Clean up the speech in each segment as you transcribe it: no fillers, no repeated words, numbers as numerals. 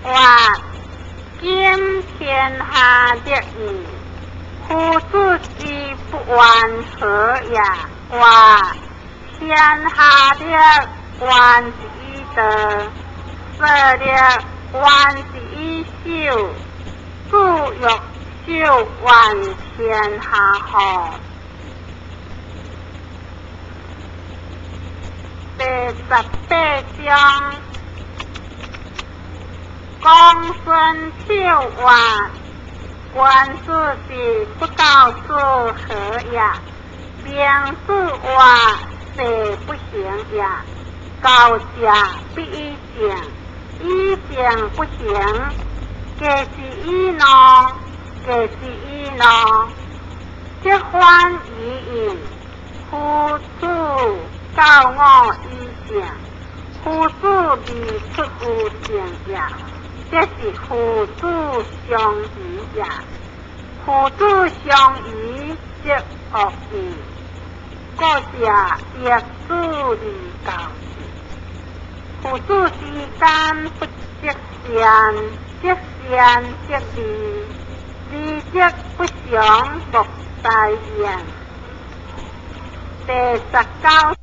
話今天下的義，夫子之不患何也？話天下的患之以德，社的患之以孝，子欲孝患天下何？第18章，公孫丑話：君子之不告之何也？明子話：事不行也。告者必以政，以政不行，繼之以怒，繼之以怒，則反以應。夫子教我以政，夫子未出於政也，這是父子相依也。父子相依，則樂矣。故者易子而教之。父子之間不擇善，擇善則利，利則不常莫大焉。第19。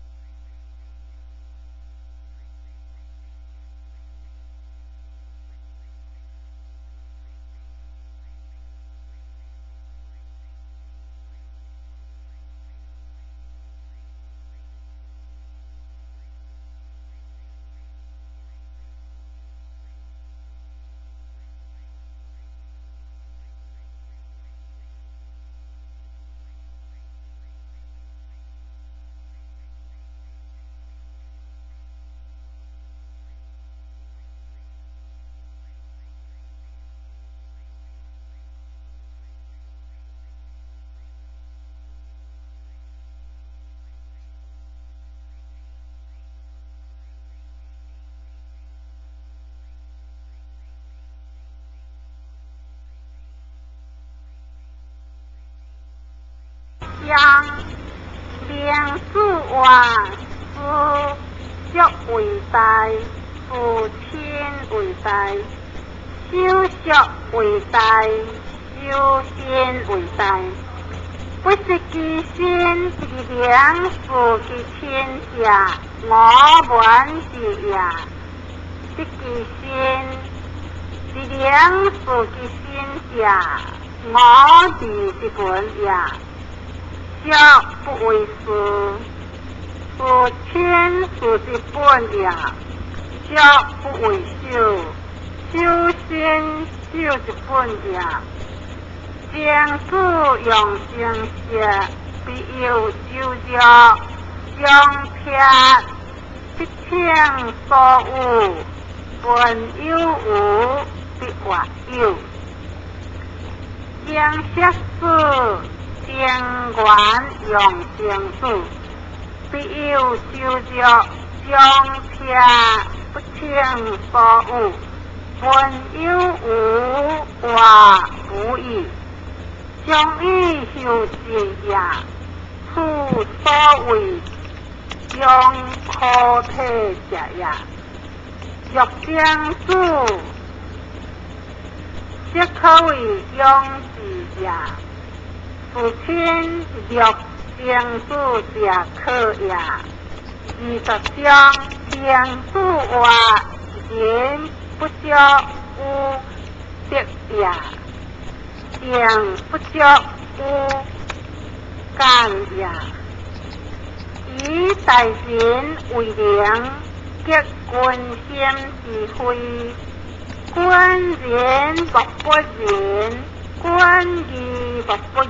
章，明子話：事足為大，事親為大，手足為大，修身為大。不識其身，而能事其親者，吾聞之也；識其身，而能事其身者，吾智之本也。足不為事，事親事之本也；足不為修，修身修之本也。君子養生學，必有修養，將撇必清所有，本有無，必活有。正色子，正元養生子，必有修養，將撇不清所有，本有無，活不已。將以修身也，此所謂將可體者也。若將子，則可謂養子也。父親若將子者可也。20章，明子話：人不足有德也，政不足有奸也。以大人為能，極君心之非。君仁莫不仁，君義莫不義。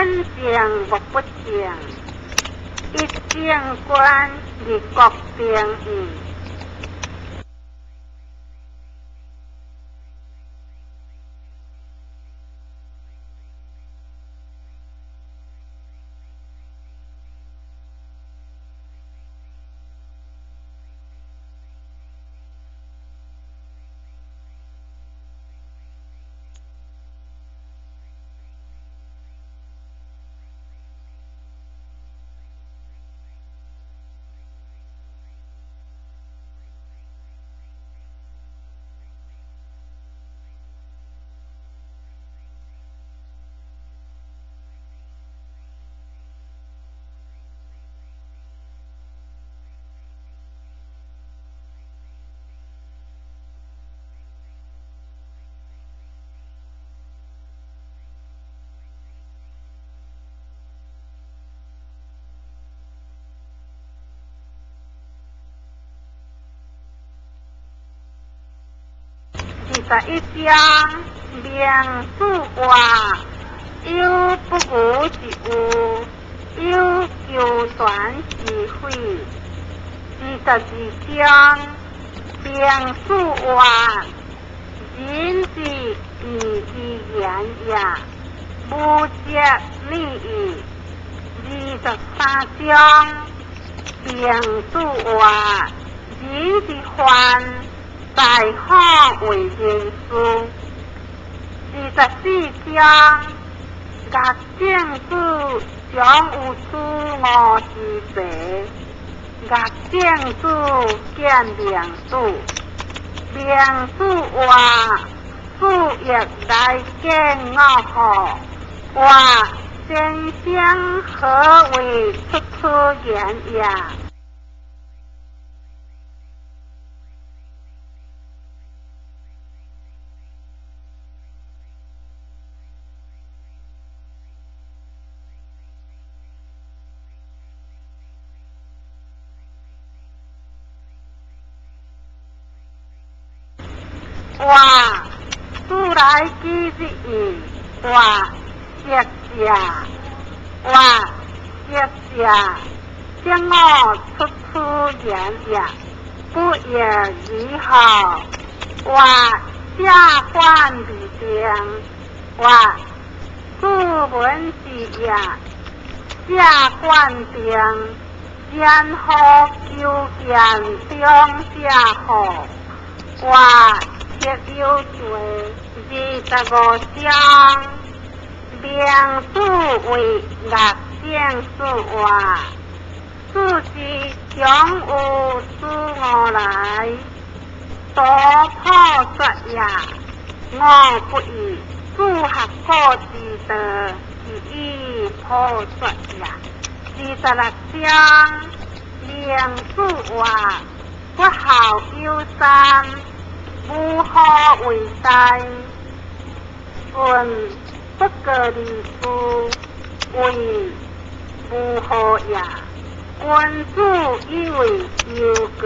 本淨莫不淨，一正君日國定義。21章，明主話有不虞之有，有求全之非。22章，明主話仁之義之言也，無則逆矣。23章，明主話仁之患。大可為人師。24章，岳正子將有此五之别。岳正子見明主，明主話：子欲來見我何？話先生何為出此言也？話子來記日意，話食者，話食者，將我出此言也，不亦如何？話下患未定，話子聞之也，下患定，然何求見中者何？話則有罪。25章，明主為岳正子話：子之將有此我來，多破說也。我不以子學古之道，是以破說也。26章，明主話：不孝有三，無後為大。舜不過而出，為無後也。君子以為有過。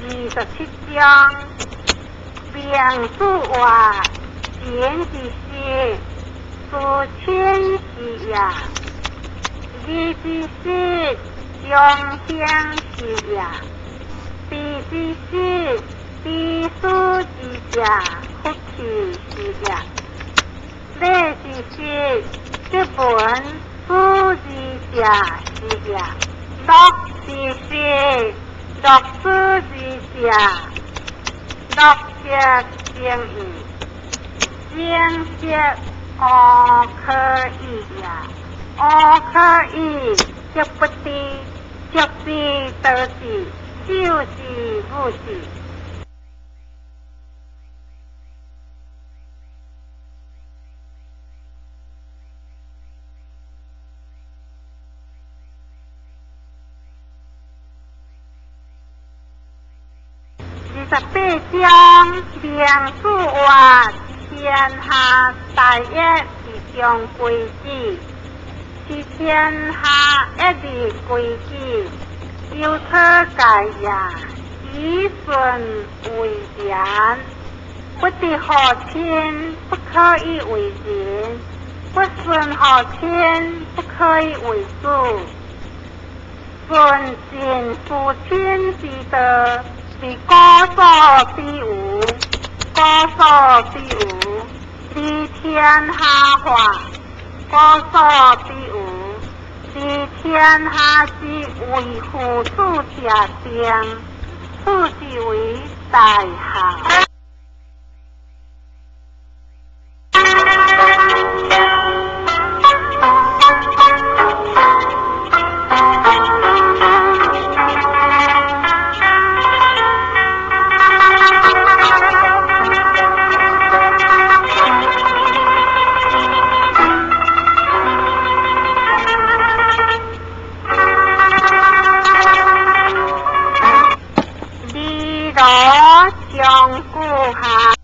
27章，明主話：贤之師，自親是也；義之師，忠行是也；智之師，知事之者，福氣是也；禮之師，則文思之者是也；樂之師，樂事之者，樂則生矣，生則無可以也。無可以則不知，則知得之，就之不知。28章，明主話：天天下大業之將規矩，是天下一日規矩，有錯改也，以順為然。不知何親，不可以為人；不順何親，不可以為主。順盡父親之道，是古所必無，古所必無。治天下化，古所必無。治天下之為父子者定，此之為大孝。羅將軍下。